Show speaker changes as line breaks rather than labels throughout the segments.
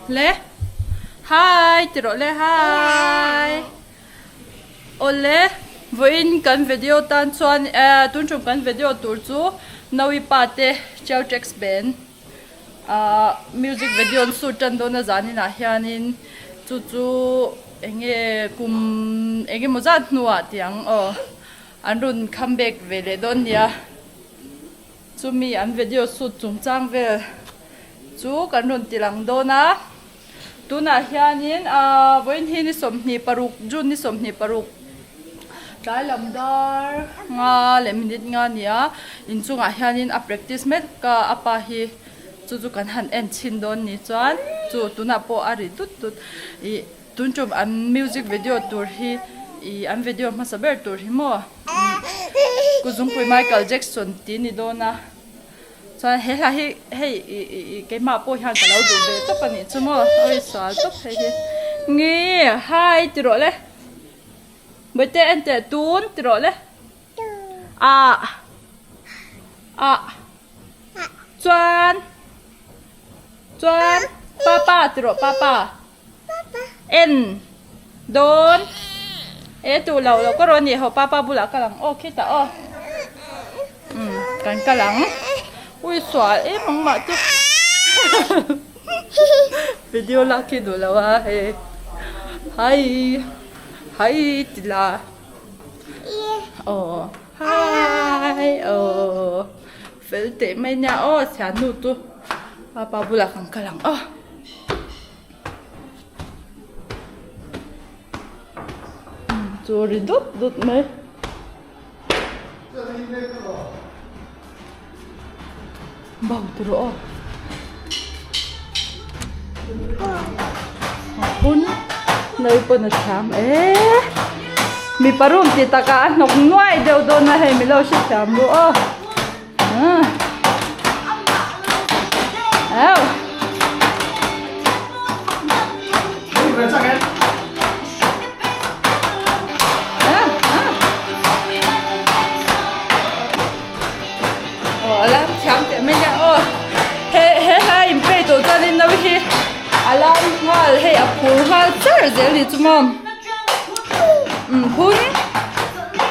Le Hi ti rawh le Hi Awle vawiin kan video tan chuan eh tun tum kan video tur chu Naui pa te Chel Tax Band ah music video an shoot tan dawn a zaninah hianin chu chu eng nge kum eng emaw zat hnuah tih ang aw an rawn come back ve leh dawn nia. Chumi an video shoot chungchang vel chu kan rawn ti lang dawn a, tunah hianin ahh vawiin hi ni 26 June ni 26 tlai lam dar nga leh minute nga a ni a, inchungah hianin a practice mek a, a pa hi chu chu kan han en chhin dawn ni chuan chu tunah pawh a ri dut dut ih tun tum an music video tur hi ih an video hmasa ber tur hi maw. Kuzungpui Michael Jackson tih a ni dawn a chuan he hla hi hei ih ih ih keimah pawh hian ka lo duh ve tawp a nih chu maw awi sual tawp hei hi nge hi ti rawh le bawihte en teh tun ti rawh le ah ah chuan chuan papa ti rawh papa. En dawn e tu lo lo ka rawn ni ho papa bulah kal ang aw khitah aw umm kan kal ang ui sual em ang mah chu video lak khi duh lo a hei hai hai ti la aw hai aw fel teh mai nia aw thiannu chu papa bulah kan kal ang aw. Chu ri dut dut mai. Bang ti rawh aw. A hun nau pawn a thiam e. Mipa room ti takah a hnawk nuai deuh dawn a hei milo hrethiam ru aw. Hei a phur nghal char zel ni chu maw phun.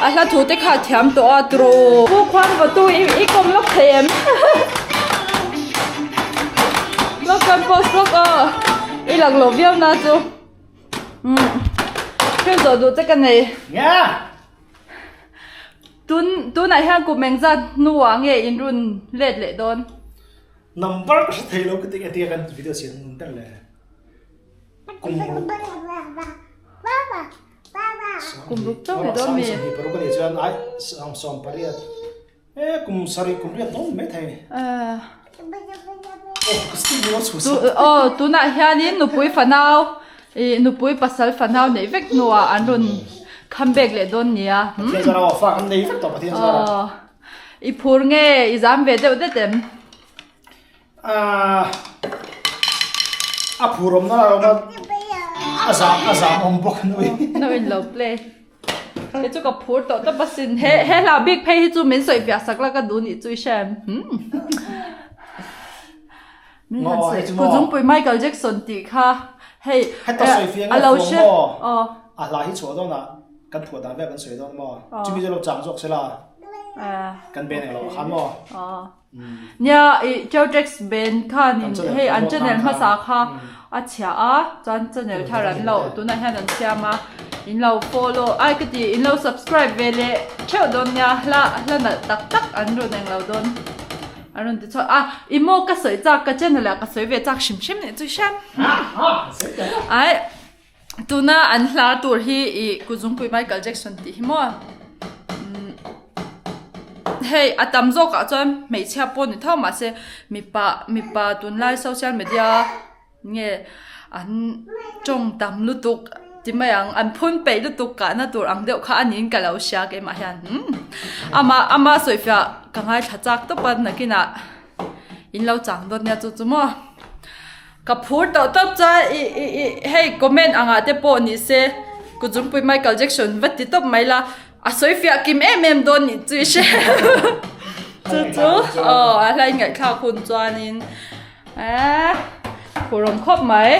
A hla thu te kha a thiam tawh a tiraw. Pu khuan va tu i i kawm lawk thei em? Lawk kan post lawk aw. I lang lo viau na chu. Umm thil zawh duh che ka nei. Tun tunah hian kum engzat hnuah nge in run let leh dawn?
Number ka hre thei lo ka ti engtin nge kan video siam nun ber le. Kum ruk.
Kum ruk chauh ni dawn mi.
Sawmhnih paruk a nih chuan ai sawm pariat e kum sarih kum riat dawn mai thei.
Aw tunah hianin nupui fanau ih nupui pasal fanau neih vek hnuah an rawn come back leh dawn nia.
Pathian zara aw fa kan nei vek tawh Pathian zara.
I phur nge i zam ve deuh det em?
A phur awm na awm a a zam a zam awm bawk a nui.
No in lo play. He chu ka phur tawh tawp asin. He he hla bik phei hi chu min sawi fiah sak la ka duh nih chu i hre em. Min han sawi. Ku zungpui Michael Jackson tih kha hei
Heta sawi fiah nge fuang maw? A hla hi chhuah dawn ah kan phuah dan vel kan sawi dawn maw? Chumi chu lo chang zawk se la. Kan ben eng lo khan maw?
Nia ih Chowtex band khanin hei an channel hmasa kha a chhia a chuan channel thar an lo tunah hian an siam a in lo follow ai ka ti in lo subscribe ve leh theuh dawn nia hla hla nalh tak tak an rawn eng lo dawn an rawn ti chhuak a i maw ka sawi chak ka channel ah ka sawi ve chak hrim hrim nih chu hriat ai tuna an hla tur hi ih kuzungpui Michael Jackson tih hi maw. Hei a tam zawk ah chuan hmeichhia pawh ni tho mahse mipa mipa tunlai social media nge an tawng tam lutuk ti mai ang an phun peih lutuk kahna tur ang deuh kha a niin ka lo hria keimah hian umm amah ama sawifiah ka ngaithla chak tawp a nakinah in lo chang dawn nia chu chu maw ka phur tawh tawp chuan ih ih ih hei comment angah te pawh ni se kutzumpui Michael Jackson va ti tawp mai la. A sawi fiah kim em em dawn nih chu i hre chu chu aw a hlai ngaihthlak hun chuanin eh. Phurawm khawp mai.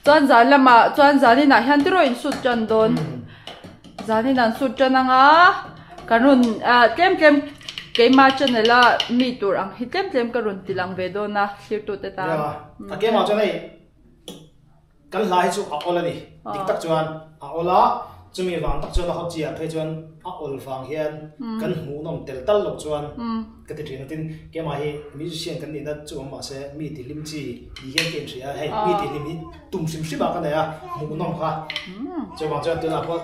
Chuan zan lamah chuan zaninah hian tiraw in shoot tan dawn. Zanin an shoot tan anga kan rawn ah tlem tlem keima channel a mi tur ang hi tlem tlem ka rawn ti lang ve dawn a thirtute tan.
A keimah chuan hei Kan hla hi chu a awl a ni. Dik tak chuan a awl a, chumi vang tak chuan a hawt chiah phei chuan a awl vang hian kan hmuhnawm tel tal loh chuan ka ti thin a. Tin, keimah hi musician kan nihna chu awm mahse mi tihlim chi ni hian ka inhria a, hei mi tihlim hi tum hrim hrim ah ka nei a, hmuhnawm kha. Chuvang chuan tunah pawh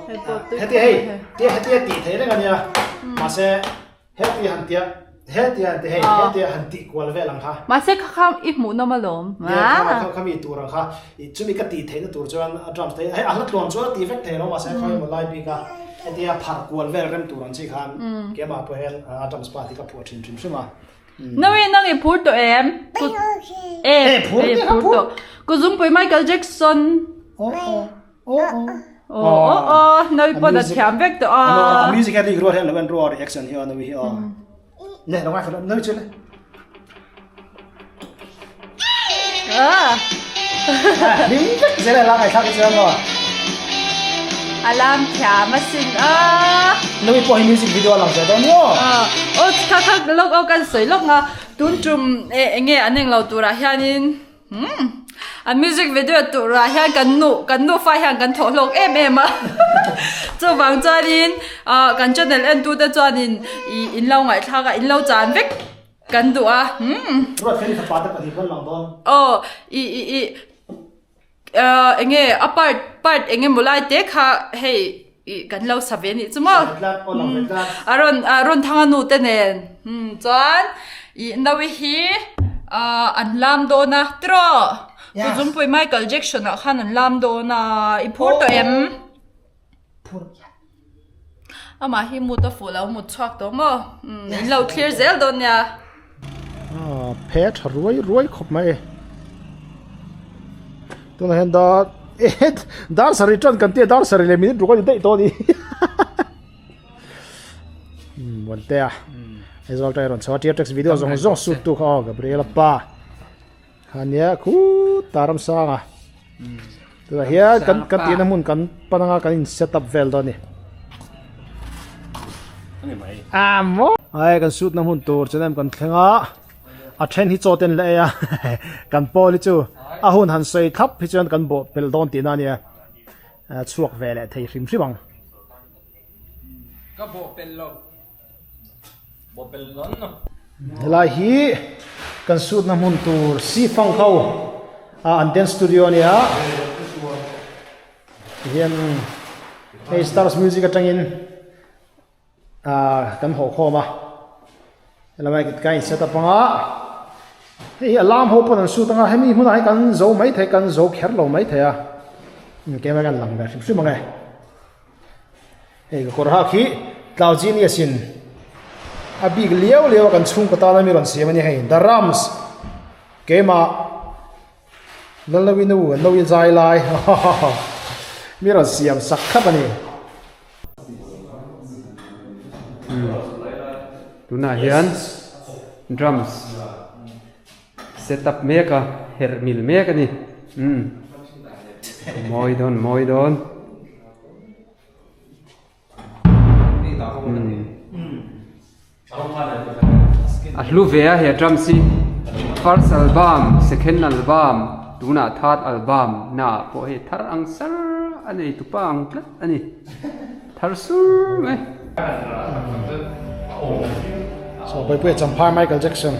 heti hei hetia tih theih reng a nia, mahse Hetia han tia, hetia han ti hei, hetia han tih kual vel ang kha.
Mahse kha kha i hmuh nawm alawm.
Nia kha kha kha mi tur ang kha, i chumi ka tih theihna tur chuan a drums te hei a hla tluan chuan a ti vek thei lo mahse khawi emaw lai bik a hetia phar kual vel rem tur ang chi khan keimah pawh hian a drums part hi ka phuah thin hrim hrim a.
Nawi nang i phur tawh em? E phur tawh. Kuzungpui Michael Jackson.
Aw aw. Aw aw.
Aw aw aw Nawi pawn a thiam vek tawh a.
A music hian rik rual hian lo en rual reaction hi aw Nawi hi aw. Le lo ngaithla Nawi chu le. Hlim vek zel a la ngaithla ka chuan maw.
A lam thiam a sin a.
Nawi pawh hi music video a lang ve dawn ni aw.
Aw kha kha lawk aw kan sawi lawk nga tun tum enge an englo turah hianin Umm a music video turah hian kan nu kan nufa hian kan thawh hlawk em em a chuvang chuanin ah kan channel en tu te chuanin ih in lo ngaihthlak a in lo chan vek kan duh a umm aw ih ih ih ah eng nge a part part eng emaw lai te kha hei ih kan lo sa ve anih chu maw a rawn a rawn thang a nu te nen umm chuan ih naui hi ah an lam dawn a tiraw ku zungpui Michael Jackson ah khan an lam dawn a i phur tawh em amah hi mut a fuh lo mut chhuak tawh maw umm in lo thlir zel dawn nia.
Ah phe tha ruai ruai khawp mai tunah hian dar eh dar sarih tan kan tia dar sarih leh minute ruk a ni daih tawh a ni umm Muantea Aizawl atanga rawn chho a TRTX video zawng zawng shoot tu kha aw Gabriela pa kha nia khutah Ramsanga tunah hian kan kan tihna hmun kan pan anga kan in set up vel dawn a ni. A maw ai kan shoot na hmun tur chuan kan thleng a a then hi chaw ten la ei a kan pawl hi chu a hun han sawi thlap hi chuan kan bawh pelh dawn tihna a nia chhuak ve leh thei hrim hrim ang.
Ka bawh pelh lo. Bawh pelh dawn lo.
Helai hi kan shoot na hmun tur Sifang ho a an dance studio a nia. Tihian hei stars music atangin ah kan haw khawm a helai ka in set up anga hei hi alarm ho pawn an shoot anga hemi hmunah hian kan zo mai thei kan zo kher lo mai thei a keimah hian lang ve hrim hrim ang e hei ka kawr hak hi tlau genius in a bik liau liau a kan chhungkaw tana mi rawn siam a ni hei the rams keimah. Lalnawi nu an lo i zai lai mi rawn siam sak khap a ni.
Tunah hian drums set up mek a herh mil mek a ni umm mawi dawn mawi dawn. A hlu ve a he drums hi first album second album tunah third album naah pawh hei thar ang sar a nei tupa ang tlat a ni thar sur mai.
So Bawipuia Champhai Michael Jackson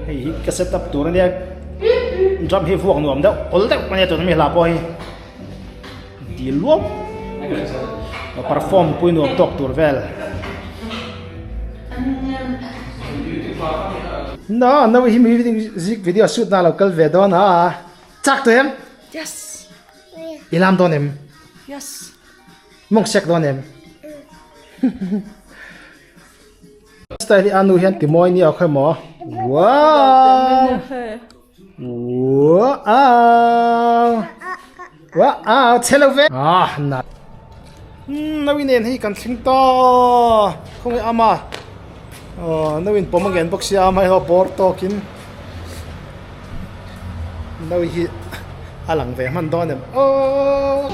hei hi ka set up tur ania drum hi vuak nuam deuh awl deuh ania tuna mi hla pawh hi ti luam perform pui nuam tawk tur vel na na hi music video shoot na lo kal ve dawn a chak tawh em
yes
i lam dawn em
yes
Mawng sek dawn em? Style hi anu hian ti mawi ni awk emaw? Wow! Wow! Wow! Chhe lo ve! Ah, na. Nawi nen hei kan thleng ta. Khawnge ama. Aw no in pawm a ngen bawk sia amaherawh bawr tawkin no hi a lang ve hman dawn em aww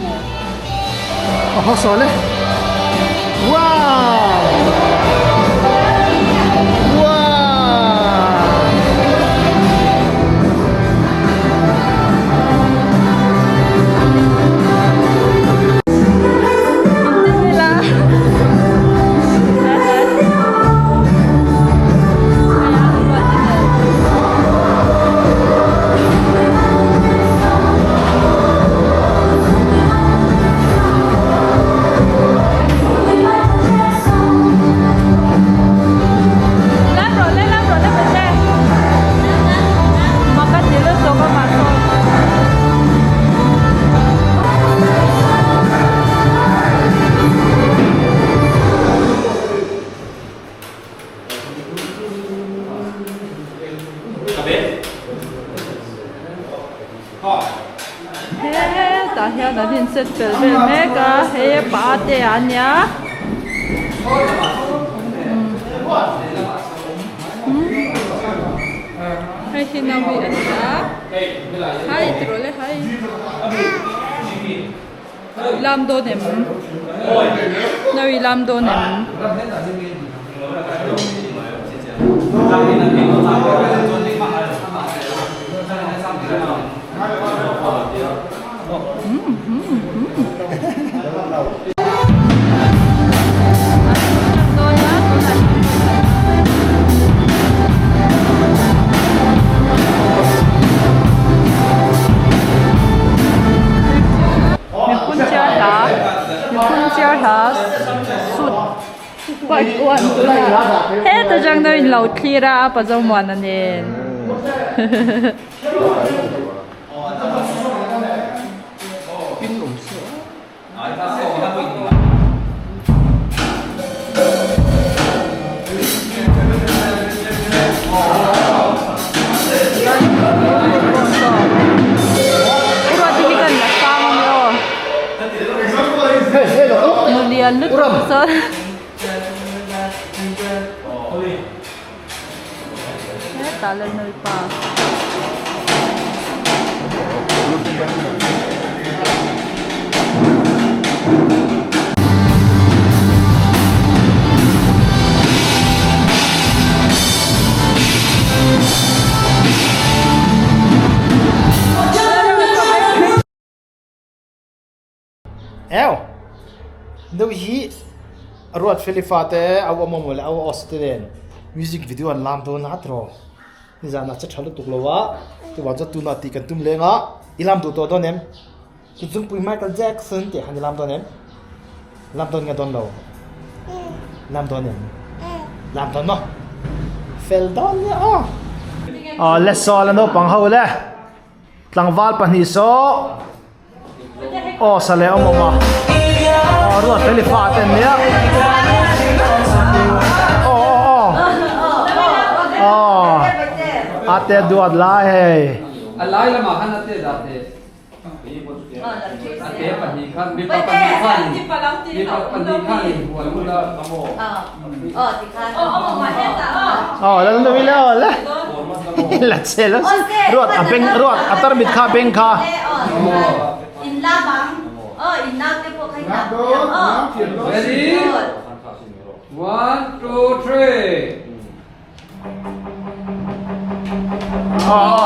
a haw sawl e wow wow.
Hetah hian an inset fel vel mek a hei a pa te a nia hei hi nawi a ni a hai ti rawh le hai lam dawn em nawi lam dawn em. Miphun chiar hla miphun chiar hla suit white one tunah heta tang deuh in lo thlir a a pazomuana nen. Hetah Lalnui pa.
Ew! Deuh hi Ruat Felifa te au awm awm leh au Os te nen music video an lam dawn a tiraw nizan ah che tha lutuk lo a chuvang chuan tunah tih kan tum leng a i lam duh tawh dawn em Kutchungpui Michael Jackson tih han i lam dawn em lam dawn nge dawn lo lam dawn em lam dawn maw fel dawn nia aw aw le saw la naupang ho le tlangval pahnih saw. Aw sa leh awm awm a aw ruat fel i fa te an nia aw aw aw aw a te duat lai hei
a lai lamah khan a te dah teh a te pahnih khan mipa pahnih khan mipa pahnih khan in hual ula
aw la la la la la che la ruat a beng ruat a tarmit kha beng kha
ready one two three
aw